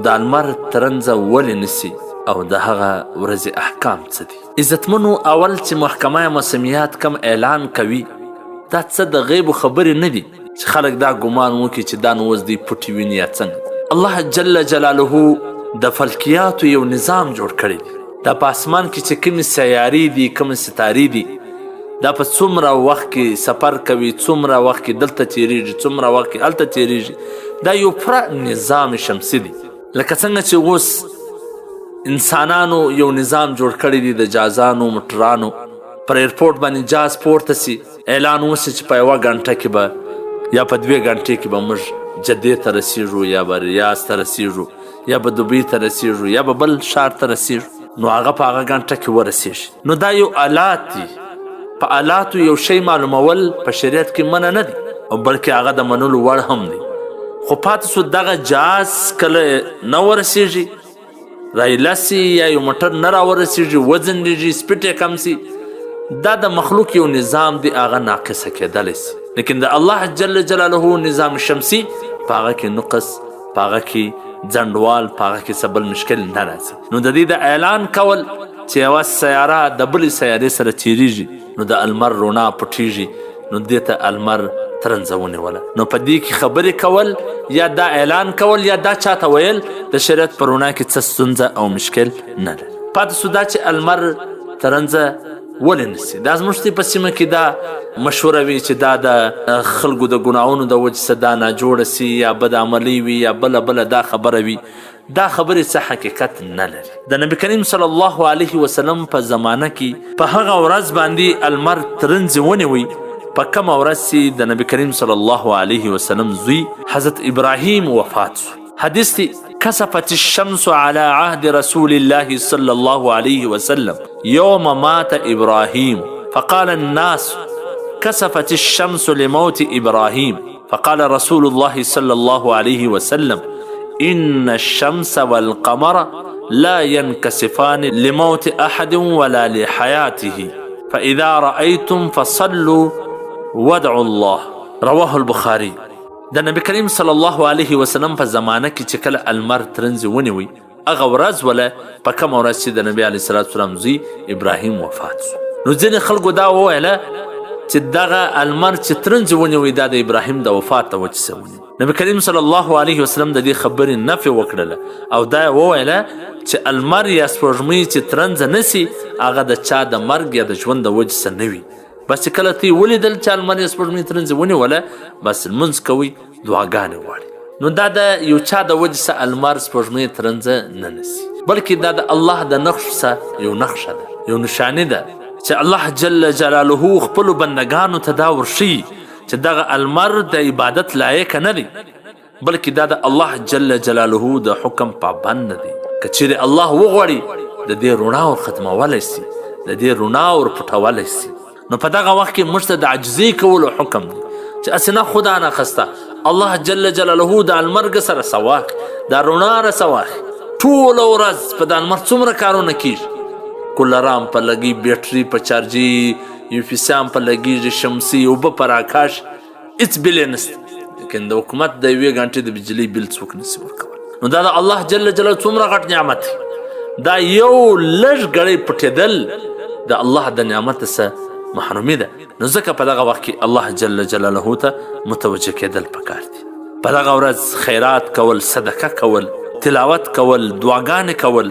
دا لمر ترنځه ولې نسی او د هغه ورځې احکام څه دي؟ عزتمنو، اول چې محکمه موسمیات کم اعلان کوي، دا څه د غیبو خبرې نه دي چې خلک دا ګمان وکړي چې دا نو اوس دوی پټې ویني یا څنګه. الله جل جلاله د فلکیاتو یو نظام جوړ کړی دی. دا په اسمان کې چې کومې سیارې دي، کومې ستارې دي، دا په څومره وخت کې سفر کوي، څومره وخت کې دلته تیریږي، څومره وخت کې هلته تیریږي، دا یو پوره نظام شمسي دی. لکه څنګه چې اوس انسانانو یو نظام جوړ کړی دی د جازانو موټرانو، پر ایرپورټ باندې جاز پورته سي، اعلان وسي چې په یوه ګنټه کې به یا په 2 ګنټې کې به موږ جدې ته رسیږو، یا به ریاض ته رسیږو، یا به دوبۍ ته رسیږو، یا به بل ښار ته رسیږو، نو هغه په هغه ګنټه کې ورسیږي. نو دا یو آلات دی. په آلاتو یو شی معلومول په شریعت کې منع نه دی، او بلکې هغه د منلو وړ هم دی. خو پاتې سو دغه جاز کله نه ورسیږي، رایله سي یا یو موټر نه راورسیږي، وځنډېږي، سپیډ یې کم سي، دا د مخلوق یو نظام دی، هغه ناقصه کېدلی سي. لیکن د الله جل جلاله نظام شمسي په هغه کې نقص، په هغه کې ځنډوال، په هغه کې څه بل مشکل نه راځي. نو د دې د اعلان کول چې یوه سیاره د بلې سیارې سره تېرېږي، نو د المر رڼا پټېږي، نو دې ته المر ترنځه ونیوله. نو په دې کې خبرې کول یا دا اعلان کول یا دا چاته ویل د شریعت په رڼا کې څه ستونزه او مشکل نه لري. پاتې سو دا چې المر ترنځه ولې نسي. دا زموږ په سیمه کې دا مشهوره وي چې دا د خلکو د ګناهونو د وجې څخه دا ناجوړه سي، یا بدعملي وي، یا بله بله دا خبره وي. دا خبرې څه حقیقت نه لري. د نبی کریم صلی الله علیه وسلم په زمانه کې په هغه ورځ باندې المر ترنځې ونیوی، په کومه ورځ چې د نبی کریم صلی الله علیه وسلم زوی حضرت ابراهیم وفات شو. حدیث دی: کسفت الشمس على عهد رسول الله صلى الله عليه وسلم يوم مات ابراهيم، فقال الناس: كسفت الشمس لموت ابراهيم، فقال رسول الله صلى الله عليه وسلم: إن الشمس والقمر لا ينكسفان لموت أحد ولا لحياته، فإذا رأيتم فصلوا وادعوا الله. رواه البخاري. د نبی کریم صلی الله علیه وسلم په زمانه کې چې کله المر ترنځې ونیوی، هغه ورځ وله په کومه ورځ چې د نبی علیه الصلاة والسلام زوی ابراهیم وفات شو. نو ځینې خلکو دا وویله چې دغه المر چې ترنځې ونیوی، دا د ابراهیم د وفات د وجې څخه ونیوی. نبی کریم صلی الله علیه وسلم د دې خبرې نفې وکړله او دا یې وویله چې المر یا سپوږمۍ چې ترنځه نه سي، هغه د چا د مرګ یا د ژوند د وجې څخه نه وي. بس چې کله ته یې ولیدل چې المر یا سپوږمۍ ترنځې ونیوله، بس لمونځ کوئ، دعاګانې غواړي. نو دا د یو چا د وجې څخه المر سپوږمۍ ترنځه نه نسي، بلکې دا د الله د نقش څخه یو نقشه ده، یو نشاني ده چې الله جل جلاله خپلو بندګانو ته دا ورښیي چې دغه المر د عبادت لایق نه دی، بلکې دا د الله جل جلاله د حکم پابند نه دی. که چیرې الله وغواړي، د دې رڼا ور ختمولی سي، د دې رڼا ور پټولی سي. نو په دغه وخت کې موږ ته د عاجزۍ کولو حکم دی چې هسې نه خدا نه خسته الله جل جلاله د المرګ سره سواخ، دا رڼا را سواخ. ټوله ورځ په د المر څومره کارونه کیږي، کولران په لګي، بیټري په چارجي، یو فیسان په لګیږي، شمسي اوبه په راکاش، هیڅ بیل یې نشته. لیکن د حکومت د یوې ګنټې د بجلۍ بیل څوک نشي ورکولی. نو دا د الله جل جلاله څومره غټ نعمت دی. دا یو لږ ګړی پټېدل د الله د نعمت څخه محرومي ده. نو ځکه په دغه وخت کې الله جل جلاله ته متوجه کېدل پکار دي. په دغه ورځ خیرات کول، صدقه کول، تلاوت کول، دعاګانې کول،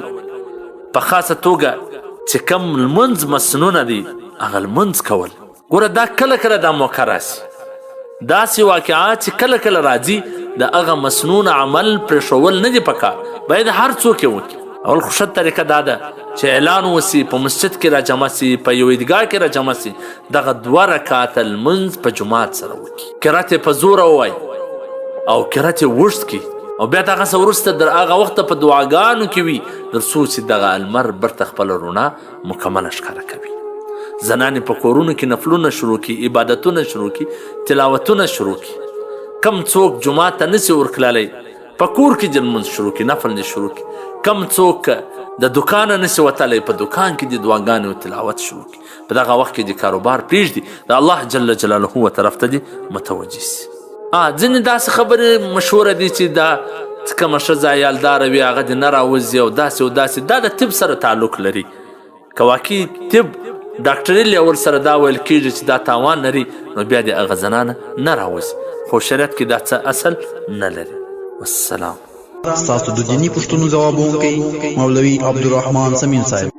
په خاصه توګه چې کوم لمونځ مسنونه دی هغه لمونځ کول. ګوره دا کله کله دا موقع راسي، داسې واقعات چې کله کله راځي، د هغه مسنون عمل پرېښول نه دي پکار، باید هر څوک یې وکړي. اول خو ښه طریقه دا ده چې اعلان وسي، په مسجد کې راجمع سي، په یو عیدګاه کې راجمع سي، دغه 2 رکعته لمونځ په جومات سره وکړي، قرات یې په زوره ووایي او قرات یې اوږد کړي، او بیا دغه څه وروسته در هغه وخته په دعاګانو کې وي تر څو چې دغه المر بیرته خپله رڼا مکمله ښکاره کوي. زنانې په کورونو کې نفلونه شروع کړي، عبادتونه شروع کړي، تلاوتونه شروع کړي. کم څوک جومات ته نسي ورکللی، په کور کې دې لمونځ شروع کړي، نفل دې شروع کړي. کم څوک د دوکانه نسي وتلی، په دوکان کې دې دعاګانې او تلاوت شروع کړي. په دغه وخت کې دې کاروبار پرېږدي، د الله جل جلاله و طرف ته دې متوجه سي. ځینې داسې خبرې مشهوره دي چې دا چې کومه ښځه عیالداره وي هغه دې نه راوځي او داسې او داسې، دا د طب سره تعلق لري. که واقعي طب ډاکټري لیول سره دا ویل کیږي چې دا تاوان لري، نو بیا دې هغه زنانه نه راوځي، خو شریعت کې دا څه اصل نه لري. والسلام. ستاسو د دیني پوښتنو ځوابوونکی مولوي عبدالرحمن صمیم صاحب.